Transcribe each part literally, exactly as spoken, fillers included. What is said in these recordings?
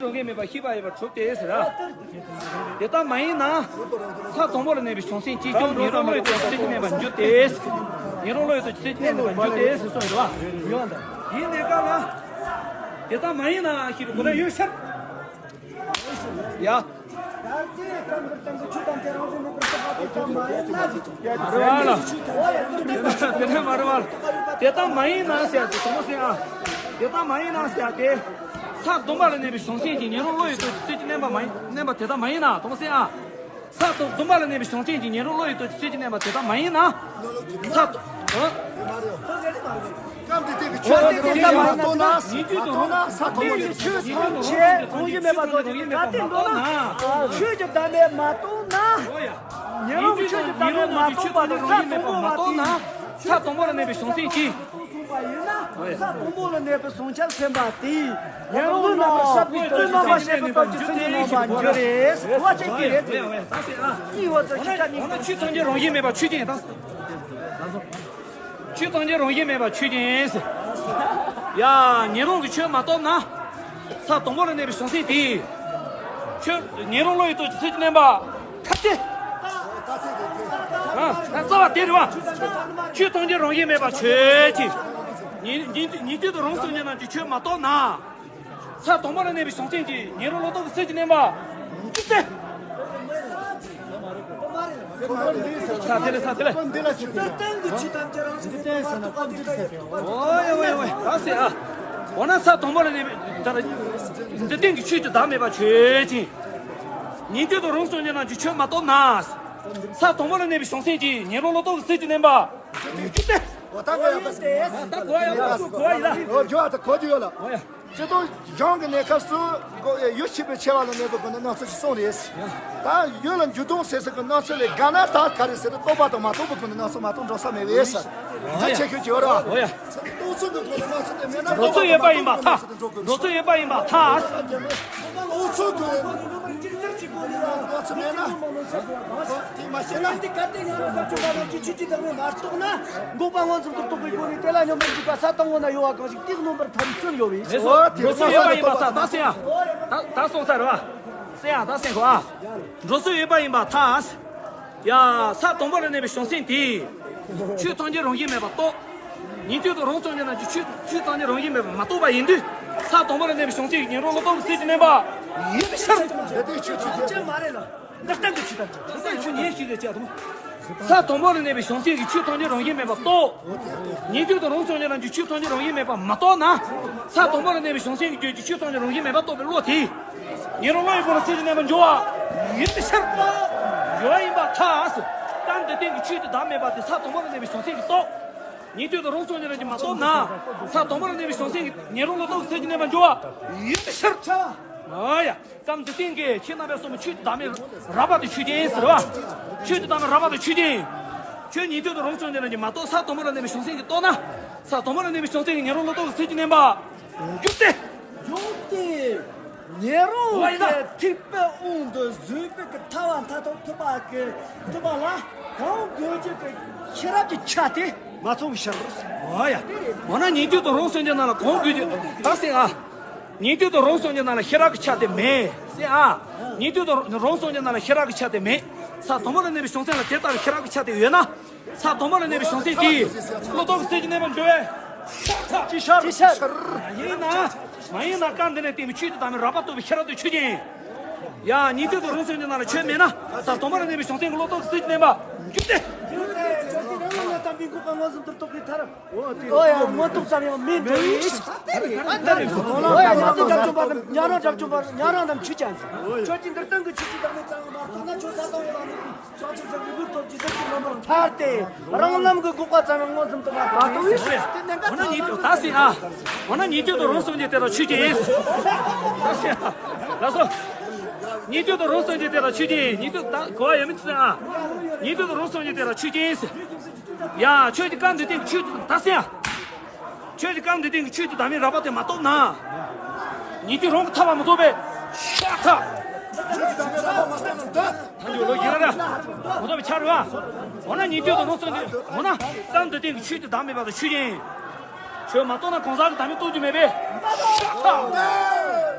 རང་གི་མེད་པ་ཤེས་པ་ཡོད་པར་གྲུབ་སྟེ་ཟེར། དེ་ལྟ་མ་ཡིན་ན། ས་དང་པོ་ལ་གནས་པའི་བྱང་སེམས་ཀྱིས་ཀྱང་ཉན་རང་བློ་ཡི་དོན་དུ་སེལ་གྱི་མེད་པར་འགྱུར་ཏེ། ཉན་རང་བློ་ཡི་དོན་དུ་སེལ་གྱི་མེད་པར་འགྱུར་ཏེ་ཟེར་གསུངས་ཡོད་པ། ཡིན་ནའི་ག་ལ། དེ་ལྟ་མ་ཡིན་ན་ཞེས་པའི་གོ་བརྡ་ཡོད་ཕྱིར། ཡ། མ་རེད་བ་ལ། དེ་ལྟ་མ་ཡིན་ན་ཟེར་ཏེ་དང་པོ་ཟེར་ཨ། དེ་ལྟ་མ་ཡིན་ན་ཟེར་ཏེ། ས་དང་པོ་ལ་གནས་པའི་བྱང་སེམས་ཀྱིས་ཉན་རང་བློ་ཡི་དོན་དུ་སེལ་གྱི་མནན་པ་མ་ཡིན་མནན་པ་དེ་ལྟ་མ་ཡིན་ན་དང་པོ་ཟེར་ཨ། ས་དང་དང་པོ་ལ་གནས་པའི་བྱང་སེམས་ཀྱིས་ཉན་རང་བློ་ཡི་དོན་དུ་སེལ་གྱི་མནན་པ་དེ་ལྟ་མ་ཡིན་ན། ས་དང་། ཨ། སྐབས་འདི་དེ་གི་ཆོས་ཉན་རང་བློ་ཡི་དོན་དུ་མ་གཏོང་ན། ས་དང་པོ་ལ་གནས་པའི་བྱང་སེམས་ཀྱིས་ཉན་རང་བློ་ཡི་དོན་དུ་སེལ་གྱི་མནན་པ་དེ་ལྟ་མ་ཡིན་ན། ཆོས་ཀྱི་བདག་མེད་མ་རྟོགས་ན། ཉན་རང་གི་ཆོས་ཀྱི་བདག་མེད་མ་རྟོགས་པ་དེ་ས་དང་པོ་བ་དེ། ས་དང་པོ་ལ་གནས་པའི་བྱང་སེམས་ཀྱིས། གསུངས་པ་ཡིན་ན། ས་དང་པོ་ལ་གནས་པའི་བྱང་ཆུབ་སེམས་དཔའ་དེས། ཉན་རང་རྣམས་ལ་ཤར་བའི་སྟོབས་ཀྱིས་རྣམ་པར་ཤེས་པའི་སྟོབས་ཀྱིས་སེམས་ཉིད་སྣང་བར་འགྱུར་རེ། བ་ཅན་གྱི་རེད་ཟེར། གཉིས་པ་ཚོ་ཤེས་བྱ་གཉིས། ཆོས་ཐམས་ཅད་རང་བཞིན་མེད་པ་ཆོས་ཅན། ཆོས་ཐམས་ཅད་རང་བཞིན་མེད་པ་ཆོས་ཅན། ཡ། ཉན་རང་གི་ཆོས་མ་རྟོགས་ན། ས་དང་པོ་ལ་གནས་པའི་བྱང་སེམས་དེས། ཆོས་ཉན་རང་བློ་ཡི་དོན་གྱི་སེལ་གྱི་མནན་པ། ཐབས་ཏེ། ཨ། ད་རྩ་བ་དེ་རེད་བ། ཆོས་ཐམས་ཅད་རང་བཞིན་མེད་པ་ཆོས་ཅན། ཉན་ཉན་ཉན་ཐོས་དང་རང་སངས་རྒྱས་རྣམས་ཀྱི་ཆོས་མ་རྟོགས་ན། ས་དང་པོ་ལ་གནས་པའི་བྱང་སེམས་ཀྱིས་ཉན་རང་བློ་ལྡོག་གི་སེལ་གྱི་མནན་པ། འཇུག་སྟེ། ས་དེ་ལ་ས་དེ་ལ། འདི་ལ་ཞུགས་ཏེ། འདི་ལྟར་གྱི་ཆོས་ཐམས་ཅད་རང་བཞིན་གྱིས་མ་རྟོགས་པ་འདི་ལྟར་ཟེར། ཨོ་ཡ་ཨོ་ཡ་ཨོ་ཡ། ད་ཟེར་ཨ། འོ་ན་ས་དང་པོ་ལ་གནས་པའི་ད་ལ། འདི་སྟེང་གི་ཆོས་ཀྱི་བདག་མེད་པ་ཆོས་ཅན། ཉན་ཐོས་དང་རང་སངས་རྒྱས་རྣམས་ཀྱི་ཆོས་མ་རྟོགས་ན། ས་དང་པོ་ལ་གནས་པའི་བྱང་སེམས་ཀྱིས་ཉན་རང་བློ་ལྡོག་གི་སེལ་གྱི་མནན་པ། འཇུག་སྟེ། འོ་ད་གོ་ཡ་ད། ད་གོ་ཡ་ད་གོ་ཡ་ད། འོ་འཇུག་ཨ་ད་གོ་རྒྱུ་ཡོད་ལ། ཨོ་ཡ། སྤྱིར་བཏང་གཞུང་གི་གནས་སྐབས་སུ་ཡུལ་ཤེས་པའི་ཆེ་བ་ལ་གནས་པའི་སྒོ་ནས་སྣང་ཚུལ་ཞིག་གསུངས་རེད། ད་ཡུལ་ལ་འཇུག་ལྡོག་ཟེར་ས་གི་སྣང་ཚུལ་ལས་འགལ་ན་ད་ག་རེ་ཟེར་ན་རྟོག་པ་དང་མ་རྟོགས་པའི་སྒོ་ནས་སྣང་ཚུལ་མ་གཏོགས་འགྲོ་ས་མེད་པས་ཟེར། འདི་ཆེ་ཤོས་ཀྱི་ཡོད་རེད་བ། ཨོ་ཡ། རྟོག་ཚུལ་གྱི་སྒོ་ནས་སྣང་ཚུལ་དེ་མེད་ན་འགྲོ་ཚུལ་ཡོད་པ་ཡིན་པར་ཐལ། འགྲོ་ཚུལ་ཡོད་པ་ཡིན་པར་ཐལ། རྟོག་ཚུལ་གྱི་སྣང་ཚུལ་མེད་ན་དེ་མ་ཤེས་ན། འདི་གལ་ཏེ་ཡང་ན་བཟའ་བཅུ་པ་རྣམས་ཀྱིས་ཆོས་ཀྱི་བདག་མེད་མ་རྟོགས་ན། འགོག་པ་མངོན་སུམ་དུ་རྟོགས་པའི་སྒོ་ནས་དེ་ལ་སྙོམས་པར་འཇུག་པ་ས་དང་པོ་ན་ཡོད་པ་གང་ཞིག་དེ་རྣམ་པར་ཐར་པའི་སྐྱོན་ཡོད་པས། འགྲོ་ཚུལ་ཡོད་པ་ཡིན་པར་ཐལ། ད་སེང་ཨ། ད་ད་སོང་ཚར་བ། སེང་ཨ་ད་སེང་ཁོ་ཨ། འགྲོ་ཚུལ་ཡོད་པ་ཡིན་པར་ཐལ། ཡ། ས་དང་པོ་ལ་གནས་པའི་བྱང་སེམས་དེས། ཆོས་ཐམས་ཅད་རང་བཞིན་མེད་པར་རྟོགས། ཉན་ཐོས་དང་རང་སངས་རྒྱས་རྣམས་ཀྱིས་ཆོས་ཆོས་ཐམས་ཅད་རང་བཞིན་མེད་པར་མ་རྟོགས་པ་ཡིན་དུས། ས་དང་པོ་ལ་གནས་པའི་བྱང་སེམས་ཀྱིས་ཉན་རང་བློ་ལྡོག་གི་སེལ་གྱི་མནན་པ། ཡིན་པའི་ཕྱིར། དེ་ལྟའི་ཆོས་ཅན། ཅན་མ་རེད་ལ། འདི་ལྟར་གྱི་ཆོས་ཐམས་ཅད། ད་ཆོས་ཉན་ཞིག་རེད་ཅེས་དང་། ས་དང་པོ་ལ་གནས་པའི་བྱང་སེམས་ཀྱིས་ཆོས་ཐམས་ཅད་རང་བཞིན་མེད་པར་རྟོགས། ཉན་ཐོས་དང་རང་སངས་རྒྱས་རྣམས་ཀྱིས་ཆོས་ཐམས་ཅད་རང་བཞིན་མེད་པར་མ་རྟོགས་ན། ས་དང་པོ་ལ་གནས་པའི་བྱང་སེམས་ཀྱིས་ཀྱང་ཆོས་ཐམས་ཅད་རང་བཞིན་མེད་པར་རྟོགས་པའི་བློ་དེས། ཉན་རང་བློ་ཡི་སྒོ་ནས་སེལ་གྱི་མནན་པ་འགྱུར་བ་ཡིན་པའི་ཕྱིར། འགྱུར་བ་ཡིན་པར་ཐལ། སྐབས་འདི་སྟེང་གི་ཆོས་ཀྱི་བདག་མེད་པ་དེ་ས་དང་པོ་ལ་གནས་པའི་བྱང་སེམས་ཀྱིས་རྟོགས། ཉན་ཐོས་དང་རང་སངས་རྒྱས་རྣམས་ཀྱིས་མ་རྟོགས་ན། ས་དང་པོ་ལ་གནས་པའི་བྱང་སེམས་ཀྱིས་ཉན་རང་བློ་ལྡོག་གི་སེལ་གྱི་མནན་པ་འགྱུར་བ་ཡིན་པའི་ཕྱིར། ཨ་ཡ། སྐབས་འདི་སྟེང་གི་ཁྱེད་རྣམ་པས་གསུངས་པའི་ཆོས་ཀྱི་བདག་མེད་རགས་པ་དེ་ཆོས་ཅན་ཟེར་བ། ཆོས་ཀྱི་བདག་མེད་རགས་པ་དེ་ཆོས་ཅན། ཁྱོད་ཉན་ཐོས་དང་རང་སངས་རྒྱས་རྣམས་ཀྱིས་མ་རྟོགས། ས་དང་པོ་ལ་གནས་པའི་བྱང་སེམས་ཀྱིས་རྟོགས་ན། ས་དང་པོ་ལ་གནས་པའི་བྱང་སེམས་ཀྱིས་ཉན་རང་བློ་ལྡོག་གི་སེལ་གྱི་མནན་པ། འཇུག་སྟེ། འཇུག་སྟེ། ཉན་རང་གི་ཐེག་པའི་དབང་དུ་བཟོད་པའི་གི་ཐར་པ་མཐའ་དག་ཐོབ་པ་གི་ཐོབ་པ་ལ་གང་དགོས་ཀྱི་གི་ཤེས་རབ་ཀྱི་ཆ་དེ་མ་ཚང་བའི་ཕྱིར། འོ་ཡ། འོ་ན་ཉན་ཐོས་དང་རང་སངས་རྒྱས་རྣམས་ལ་གང་དགོས་ཀྱི། ད་སེང་ཨ། ཉན་ཐོས་དང་རང་སངས་རྒྱས་རྣམས་ལ་ཤེས་རབ་ཀྱི་ཆ་དེ་མེད་སེང་ཨ། ཉན་ཐོས་དང་རང་སངས་རྒྱས་རྣམས་ལ་ཤེས་རབ་ཀྱི་ཆ་དེ་མེད། ས་དང་པོ་ལ་གནས་པའི་བྱང་སེམས་ལ་དེ་ལྟར་ཤེས་རབ་ཀྱི་ཆ་དེ་ཡོད་ན། ས་དང་པོ་ལ་གནས་པའི་བྱང་སེམས་ཀྱིས་བློ་ལྡོག་གི་སེལ་གྱི་མནན་པ་འགྱུར་བས། ཤ་ཚ། ཅི་ཤར། ཅི་ཤར། ཡིན་ན། མ་ཡིན་ན་སྐབས་འདི་ནས་བསྟན་པའི་ཆོས་ཀྱི་བདག་མེད་རགས་པ་རྟོགས་པའི་ཤེས་རབ་དེ་ཆོས་ཅན། ཡ། ཉན་ཐོས་དང་རང་སངས་རྒྱས་རྣམས་ལ་ཆོས་མེད་ན། ས་དང་པོ་ལ་གནས་པའི་བྱང་སེམས་ཀྱིས་བློ་ལྡོག་གི་སེལ་གྱི་མནན་པ་འགྱུར་ཏེ། འོ་ཡ། མངོན་རྟོགས་ཙམ་ཡང་མིན་འགྲོ་ཡིན། འོ་ཡ། ཉན་ཐོས་རབ་བྱུང་བ་རྣམས་ཉན་རང་རབ་བྱུང་བ་ཉན་རང་རྣམས་ཆོས་ཅན། ཁྱོད་ཀྱིས་འདིར་སྟོན་གྱི་ཆོས་ཀྱི་བདག་མེད་ཙམ་ཡང་མ་རྟོགས་ན། ཁྱོད་ས་དང་པོ་ལ་གནས་པའི་བྱང་ཆུབ་སེམས་ཀྱི་རྣམ་པར་ཐར་ཏེ། རང་ལམ་གྱི་འགོག་པ་ཙམ་ཡང་མངོན་སུམ་དུ་མ་མཐོང་བས། འོ་ན་ཉན་ཐོས་ད་སེང་ཨ། འོ་ན་ཉན་ཐོས་དང་རང་སངས་རྒྱས་དེ་དག་ཆོས་ཅན། ད་སེང་ཨ། ལགས་སོ། ཉན་ཐོས་དང་རང་སངས་རྒྱས་དེ་དག་ཆོས་ཅན། ཉན་ཐོས་ད་གོ་བ་ཡོད་མི་ཚེ་ཨ། ཉན་ཐོས་དང་རང་སངས་རྒྱས་དེ་དག་ཆོས་ཅན། ཡ། ཆོས་ཀྱི་སྐབས་འདི་སྟེང་ཆོས་ད་སེང་ཨ། ཆོས་ཀྱི་སྐབས་འདི་སྟེང་གི་ཆོས་ཀྱི་བདག་མེད་རགས་པ་དེ་མ་རྟོགས་ན། ཉན་ཐོས་རང་གི་ཐར་པ་མི་ཐོབ་པས། ཤ་ཚ། ཐལ་འགྱུར་ལོ་རྒྱུས་ར། མ་རྟོགས་པའི་ཆ་རེད་བ། འོ་ན་ཉན་ཐོས་དང་རང་སངས་རྒྱས། འོ་ན་སྐབས་འདི་སྟེང་གི་ཆོས་ཀྱི་བདག་མེད་པ་དང་ཆོས་ཅན། ཆོས་མ་རྟོགས་ན་གང་ཟག་གི་བདག་མེད་རྟོགས་རྒྱུ་མེད་པས། ཤ་ཚ།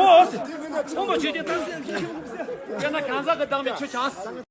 ཨོ་ཨོ་སེ། ཁོང་མ་ཆོས་ཀྱི་ཏང་སེ། ཡང་ན་གང་ཟག་གི་བདག་མེད་ཆོས་ཀྱང་།